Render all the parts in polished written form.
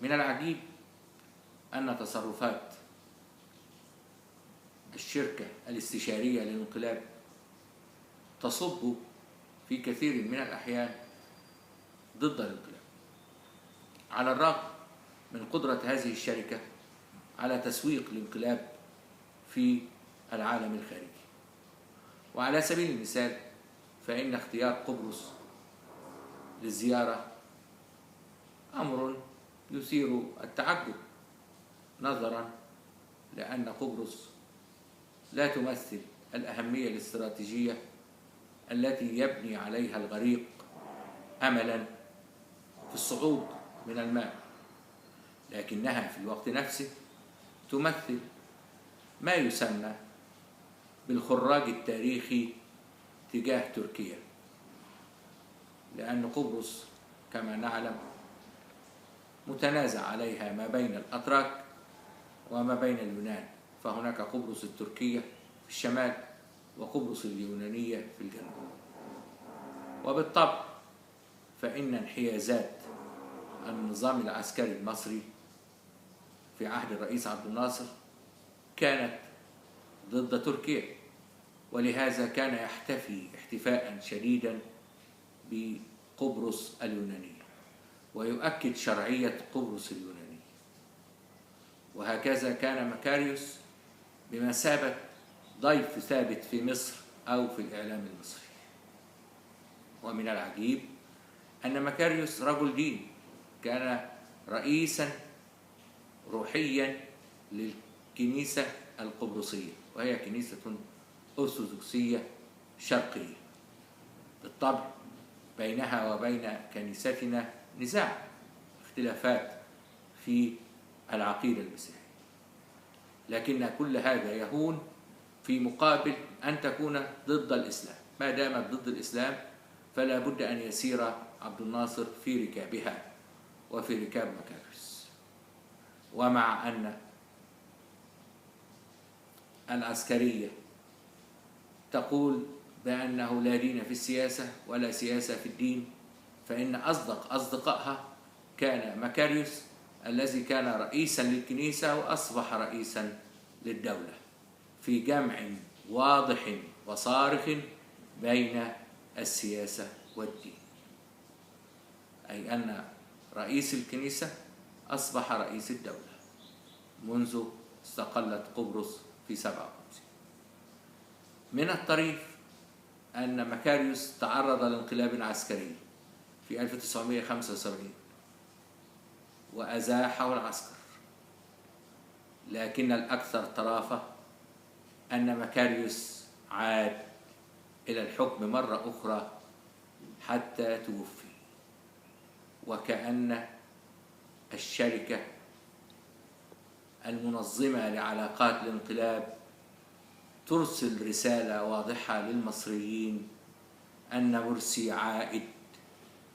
من العجيب أن تصرفات الشركة الاستشارية للانقلاب تصب في كثير من الأحيان ضد الانقلاب، على الرغم من قدرة هذه الشركة على تسويق الانقلاب في العالم الخارجي. وعلى سبيل المثال فإن اختيار قبرص للزيارة أمر يثير التعجب، نظرا لأن قبرص لا تمثل الأهمية الاستراتيجية التي يبني عليها الغريق أملا في الصعود من الماء، لكنها في الوقت نفسه تمثل ما يسمى بالخراج التاريخي تجاه تركيا، لأن قبرص كما نعلم متنازع عليها ما بين الأتراك وما بين اليونان، فهناك قبرص التركية في الشمال وقبرص اليونانية في الجنوب. وبالطبع فإن انحيازات النظام العسكري المصري في عهد الرئيس عبد الناصر كانت ضد تركيا، ولهذا كان يحتفي احتفاء شديدا بقبرص اليونانية ويؤكد شرعية قبرص اليونانية. وهكذا كان مكاريوس بمثابة ضيف ثابت في مصر أو في الإعلام المصري. ومن العجيب أن مكاريوس رجل دين، كان رئيسا روحيا للكنيسة القبرصية، وهي كنيسة أرثوذكسية شرقية. بالطبع بينها وبين كنيستنا نزاع، اختلافات في العقيدة المسيحية، لكن كل هذا يهون في مقابل أن تكون ضد الإسلام. ما دامت ضد الإسلام فلا بد أن يسير عبد الناصر في ركابها وفي ركاب مكاريوس. ومع أن العسكرية تقول بأنه لا دين في السياسة ولا سياسة في الدين، فإن أصدق أصدقائها كان مكاريوس الذي كان رئيسا للكنيسة وأصبح رئيسا للدولة، في جمع واضح وصارخ بين السياسة والدين، أي أن رئيس الكنيسة أصبح رئيس الدولة منذ استقلت قبرص في 57. من الطريف أن مكاريوس تعرض لانقلاب عسكري في 1975 وأزاحه العسكر، لكن الأكثر طرافة أن مكاريوس عاد إلى الحكم مرة أخرى حتى توفي، وكأن الشركة المنظمة لعلاقات الانقلاب ترسل رسالة واضحة للمصريين أن مرسي عائد،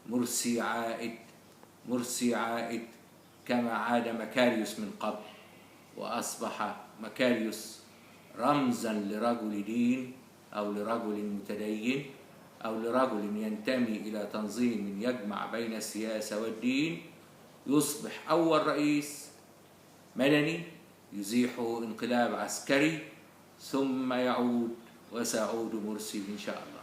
مرسي عائد، مرسي عائد، كما عاد مكاريوس من قبل، وأصبح مكاريوس رمزا لرجل دين أو لرجل متدين أو لرجل ينتمي إلى تنظيم يجمع بين السياسة والدين، يصبح أول رئيس مدني يزيح انقلاب عسكري، ثم يعود وسيعود مرسي إن شاء الله.